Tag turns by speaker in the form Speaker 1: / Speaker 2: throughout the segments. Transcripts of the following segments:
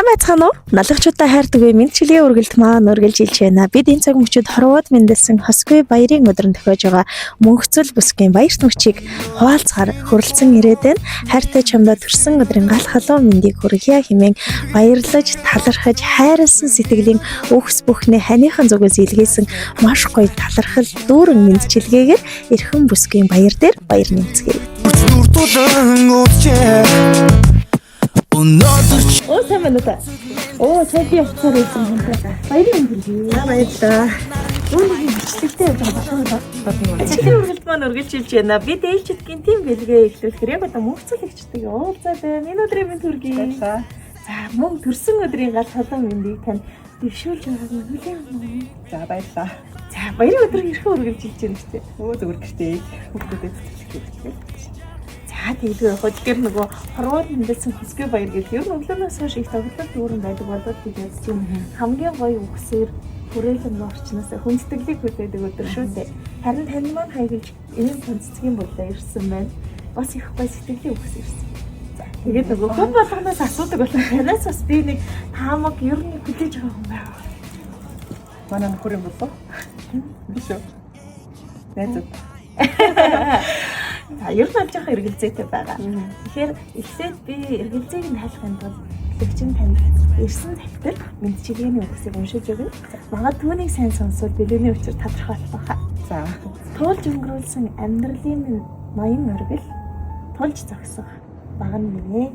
Speaker 1: Байцгаана уу? Налагчуудаа хайр түгээ мэндчилгээ үргэлт маань үргэлж илж байна. Бид энэ цаг мөчид хорвоод мэндэлсэн хосгүй баярын өдөр нь тохиож байгаа мөнхцөл бүсгийн баярт мөчийг хуваалцахаар хүрэлцэн ирээд байна. Хайртай чамдаа төрсөн өдрийн гал халуун мэндийг хүргье хэмээн баярлаж, талархаж, хайрлсан сэтгэлийн өвс бүхний ханыхан зүгээс илгээсэн маш гоё талархал дүүрэн мэндчилгээгээр эрхэм бүсгийн баяр дээр баяр нэмцгээе.
Speaker 2: Нүр тулан үджээ. Өнөөдөр чи
Speaker 1: Оо, сайн байна уу та? Оо, сая би явцаар байсан юм байна. Баярын мэнд хүргэе. За, баярлалаа. Үүний бичлэгтэй явж байгаа болох юм. Чихэр үргэлж маань үргэлж илж байна. Бид ээлжид гинтийн бэлгээ эхлүүлэхээр яг одоо мөнхцөл эгчтэйг уулзаад байна. Энэ өдрийн мэнд хүргэе.
Speaker 3: Баярлалаа.
Speaker 1: За, мөн төрсөн өдрийн гал халуун мэндийг тань дэвшүүлж байгааг нь хүлээн авах.
Speaker 3: За, баярлалаа.
Speaker 1: За, баярын өдөр хэрхэн үргэлж илж байна гэж.
Speaker 3: Өө, зүгээр гэртээ хүүхдүүдэд цэцэрлэх хэрэгтэй.
Speaker 1: За, тэгэлгүй явах. Тэгэхээр нөгөө хорвоод мэндэлсэн хөсгүй баяр гэх ер нь өглөөнөөс хойш их тоглолт дүүрэн байдаг болоод гэж бодож байна. Хамгийн гоё үгсээр хүрээлэн орчноос хүндэтгэлийг хүлээдэг өдөр шүү дээ. Харин тань маань хайглаж ийм цэцгийн бодлоо ирсэн байна. Бас их гоё сэтгэлийн үгс ирсэн. За, тэгээд нөгөө хүн болгоноос асуудаг болох танаас бас би нэг таамаг ер нь хүлээж байгаа хүн байгаа.
Speaker 3: Манай нөхөр юм болов? Биш үү? Найзууд.
Speaker 1: За, ер нь бол жоохон эргэлзээтэй байгаа. Тэгэхээр эхлээд би эргэлзээг нь хайлахын тулд бэлэгчин танд ирсэн захидал мэндчилгээний үгсийг уншиж өгнө. Магад түүнийг сайн сонсвол бэлгэний учир тодорхой болох байхаа.
Speaker 3: За.
Speaker 1: Туулж өнгөрүүлсэн амьдралын минь ноён оргил тулж зогсох баган минь ээ.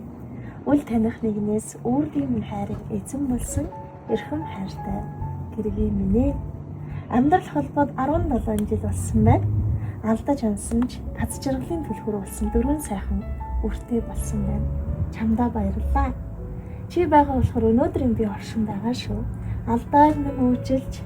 Speaker 1: Үл таних нэгнээс үүргийн минь хайрыг эзэн болсон эрхэм хайртай гэргийн минь ээ. Амьдрал холбоод 17 жил болсон байна. Алдаж онсон ч таз жаргалын түлхүүр болсон дөрвөн сайхан үртэй болсон байна. Чамдаа баярлалаа. Чи байгаа болохоор өнөөдрийн би оршин байгаа шүү. Алдааг минь үйлчилж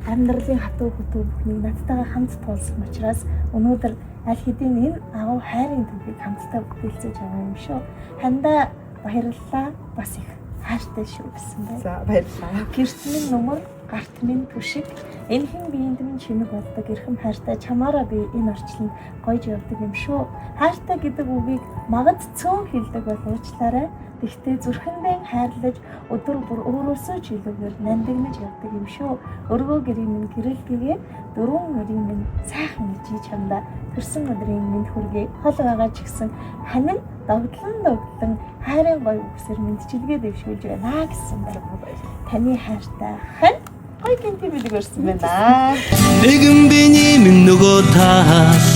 Speaker 1: амьдралын хатуу хүтүү бүхнийг надтайгаа хамт туулсан учраас өнөөдөр аль хэдийн энэ агуу хайрын түүхийг хамтдаа бүтээлцэж байгаа юм шүү. Хандаа баярлалаа. Бас их хайртай шүү гэсэн байна.
Speaker 3: За, баярлалаа.
Speaker 1: Гэрт минь нүмер, гарт минь түшиг, энхэн биеинд минь чимэг болдог эрхэм хайртай чамаараа би энэ орчлонд гоёж явдаг юм шүү. Хайртай гэдэг үгийг магад цөөн хэлдэг бол уучлаарай. Тэгтээ зүрхэндээ хайрлаж өдөр бүр өөрөөсөө ч илүүгээр нандинаж явдаг юм шүү. Өргөө гэрийн минь гэрэлтгээ дөрвөн өрийн минь сайхан ижиж чамдаа төрсөн өдрийн минь хүргэе. Хол байгаа ч гэсэн ханин догдлон догдлон хайрын гоё үгсээр мэндчилгээ дэвшүүлж байна гэсэн байна. Таны хайртай хань гоё гинти бэлэг өрсөн байна.
Speaker 2: Нэгэн биний минь нөгөө тал.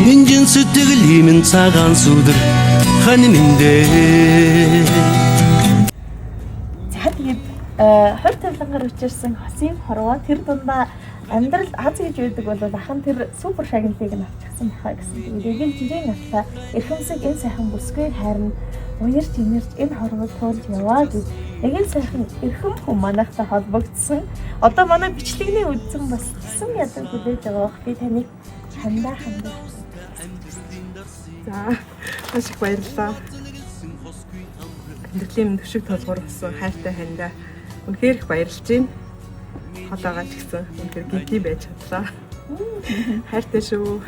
Speaker 2: Нинжин сэтгэлийн минь цагаан сүдэр хань минь дээ.
Speaker 1: За, тэгээд 20 тавилангаар учирсан хосын хорвоо тэр дундаа амьдрал аз гэж байдаг бол ахан тэр супер шагналыг нь авчихсан баха гэсэн. Тэгээд эгэл жирийн атлаа эрхэмсэг энэ сайхан бүсгүй хайрна уярч инэрч энэ хорвоо туулж яваа гэж эгэл сайхан эрхэм хүн манайхтай холбогдсон. Одоо манай бичлэгний үдсэн бас тэсэн ядаг хүлээж байгаа бах. Би таныг хандаа хандаа.
Speaker 3: За, маш их баярлалаа. Амьдралын минь төшиг толгор болсон хайртай хандаа. Үнэхээр их баярлж байна. Хол байгаа ч гэсэн үнэхээр гинтийн байж чадлаа. Хайртай шүү.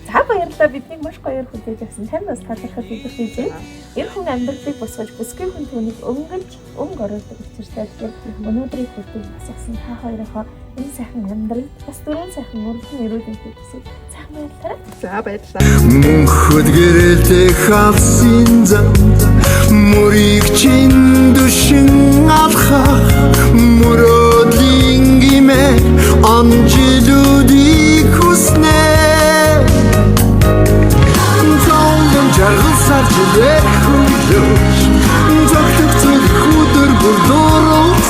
Speaker 1: За, баярлалаа, биднийг маш гоёор хүлээж авсан. Танд бас талархал илэрхийлье. Эр хүн амьдралыг босгож, бүсгүй хүн түүнийг өнгөлж, өнгө оруулдаг учиртай. Тэгэхээр өнөөдрийг хүртэл босгосон та хоёрынхоо энэ сайхан амьдрал бас дөрвөн сайхан өргөн эрүүл мэндийг хүсэж сайхан баярлалаа.
Speaker 3: За, баярлалаа.
Speaker 4: Мөнхөд гэрэлтэх алсын зам мөрийг чин дүшин алхах мөрөөдлийн гимээ он жилүүдийг хүснэ. Зовлон жаргал сар жилээр хөлөөж зогтөг зүрх өдөр бүр дуурал.